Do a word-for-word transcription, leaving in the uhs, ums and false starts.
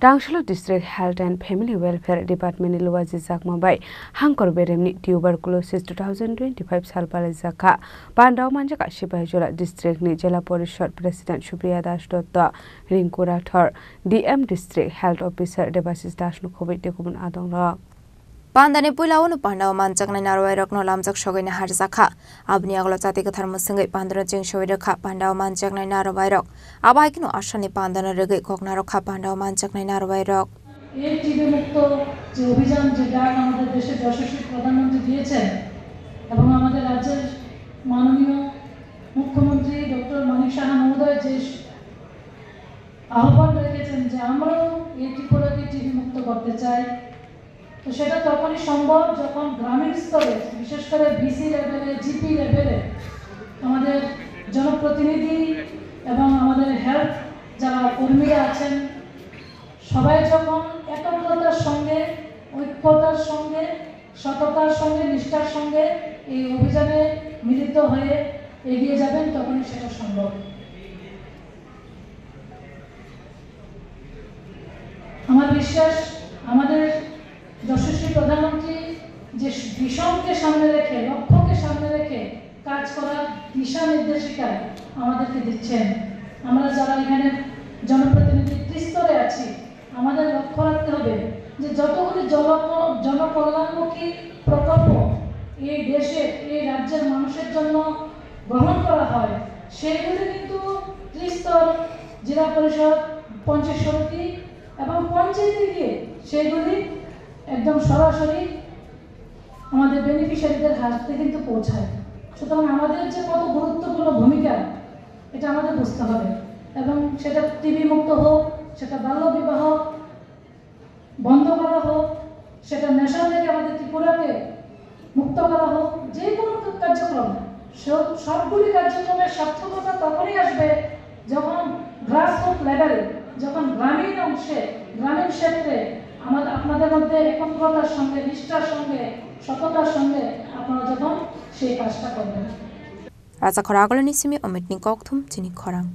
Tangsalo District Health and Family Welfare Department ni luajijakma bai Hangkor Beremni Tuberculosis two thousand twenty-five sal palaijak kha. Pandao manjak kha Sipaijala District ni Jela Porishod President Supriya Das Dotto, Rinku Rathor, D M District Health Officer Debashis Das no khobwi tei kubun adongrok. Pandani puila o no pandao manjaknai narwai rokno lamjak sogwi naharjak kha. Aboni yagulo chati kwthar mwswngwi pandano cheng sogwi rwkha pandao manjaknai narwai rok. Abo hai kheno asani pandano rwgwi kok narwkha pandao manjaknai narwai rok. এই টিবি মুক্ত যে অভিযান, যে ডাক আমাদের দেশের যশস্বী প্রধানমন্ত্রী দিয়েছেন এবং আমাদের রাজ্যের মাননীয় মুখ্যমন্ত্রী ডক্টর মানিক সাহা মহোদয় যে আহ্বান রেখেছেন যে আমরাও এই ত্রিপুরাকে টিবি মুক্ত করতে চাই, তো সেটা তখনই সম্ভব যখন গ্রামীণ স্তরে, বিশেষ করে ভিসি লেভেলে, জিপি লেভেলে আমাদের জনপ্রতিনিধি এবং আমাদের হেলথ যারা কর্মীরা আছেন, সবাই যখন একাগ্রতার সঙ্গে, ঐক্যতার সঙ্গে, সততার সঙ্গে, নিষ্ঠার সঙ্গে এই অভিযানে মিলিত হয়ে এগিয়ে যাবেন, তখনই সেটা সম্ভব। আমার বিশ্বাস, আমাদের যশস্বী প্রধানমন্ত্রী যে ভিশনকে সামনে রেখে, লক্ষ্যকে সামনে রেখে কাজ করার দিশা নির্দেশিকা আমাদেরকে দিচ্ছেন। আমরা যারা এখানে জনপ্রতিনিধি ত্রিস্তরে আছি, আমাদের লক্ষ্য রাখতে হবে যে যতগুলি জনক-, জনকল্যাণমুখী প্রকল্প এই দেশে, এই রাজ্যের মানুষের জন্য গ্রহণ করা হয়, সেইগুলি কিন্তু ত্রিস্তর, জেলা পরিষদ, পঞ্চায়েত সমিতি এবং পঞ্চায়েতে গিয়ে সেইগুলি একদম সরাসরি আমাদের বেনিফিশিয়ারিদের হাতে কিন্তু পৌঁছায়। সুতরাং আমাদের যে কত গুরুত্বপূর্ণ ভূমিকা, এটা আমাদের বুঝতে হবে। এবং সেটা টিবি মুক্ত হোক, সেটা বাল্য বিবাহ বন্ধ করা হোক, সেটা নেশা থেকে আমাদের ত্রিপুরাকে মুক্ত করা হোক, যে কোনো কার্যক্রম, সব-, সবগুলি কার্যক্রমের সার্থকতা তখনই আসবে যখন গ্রাসরুট লেভেল, যখন গ্রামীণ অংশে, গ্রামীণ ক্ষেত্রে আমাদের, আপনাদের মধ্যে একগ্রতার সঙ্গে, নিষ্ঠার সঙ্গে, সততার সঙ্গে আপনারা যখন সেই কাজটা করবেন। Rachakhor Agulani simi Omitni kokthum chini khorang.